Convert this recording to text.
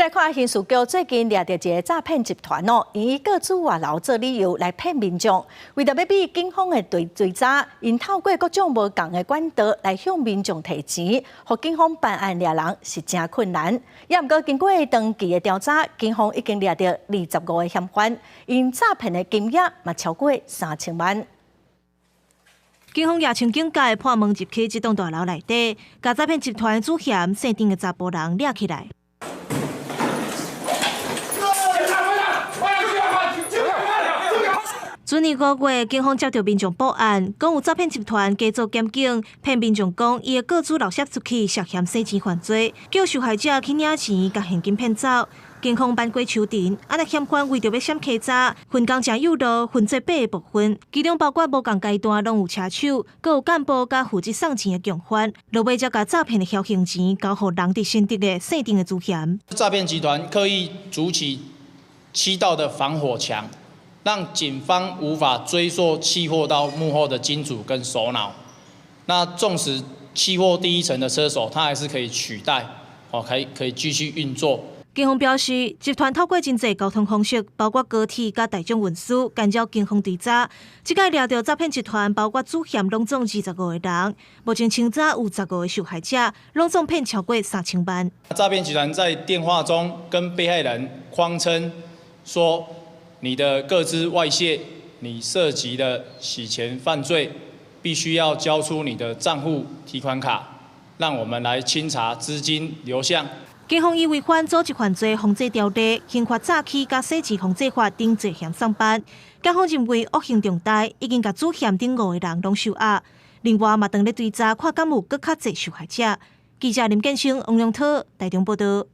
來看刑事局最近掠著一个詐騙集團哦，以個資外流做理由來騙民眾，為著欲避警方的追查，𪜶透過各種無仝的管道來向民眾提錢，予警方辦案掠人是誠困難。也毋過經過長期的調查，警方已經掠著25個嫌犯，𪜶詐騙的金額嘛超過3000萬。警方夜長警戒破門入去這棟大樓內底，共詐騙集團主嫌姓丁的查埔人掠起來。去年5月，警方接著民眾報案，講有詐騙集團假做檢警，騙民眾講伊的個資流洩出去，涉嫌洗錢犯罪，叫受害者去領錢，共現金騙走。警方挽過手鐲，啊若嫌犯為著欲閃稽查，分工誠幼路，分做八个部分，其中包括無仝階段攏有車手，閣有幹部佮負責送錢的共犯，落尾才共詐騙的僥倖錢交予人佇新竹的姓丁的主嫌。詐騙集團刻意築起七道的防火牆，讓警方無法追溯緝獲到幕後的金主跟首腦。那縱使緝獲第一層的車手，他還是可以取代，哦，可以繼續運作。警方表示，集團透過真濟交通方式，包括高鐵佮大眾運輸，干擾警方追查。這擺掠著詐騙集團，包括主嫌，攏總25個人。目前清查有15個受害者，攏總騙超過3000萬。詐騙集團在電話中跟被害人謊稱說，你的個資外洩，你涉及的洗錢犯罪，必須要交出你的賬戶提款卡，讓我們來清查資金流向。警方以違反組織犯罪防制條例、刑罰詐欺佮洗錢防制法等罪嫌送辦。檢方認為惡行重大，已經共主嫌等五個人攏收押。另外嘛，當咧追查看敢有閣較濟受害者。記者林建生、王良濤台中報導。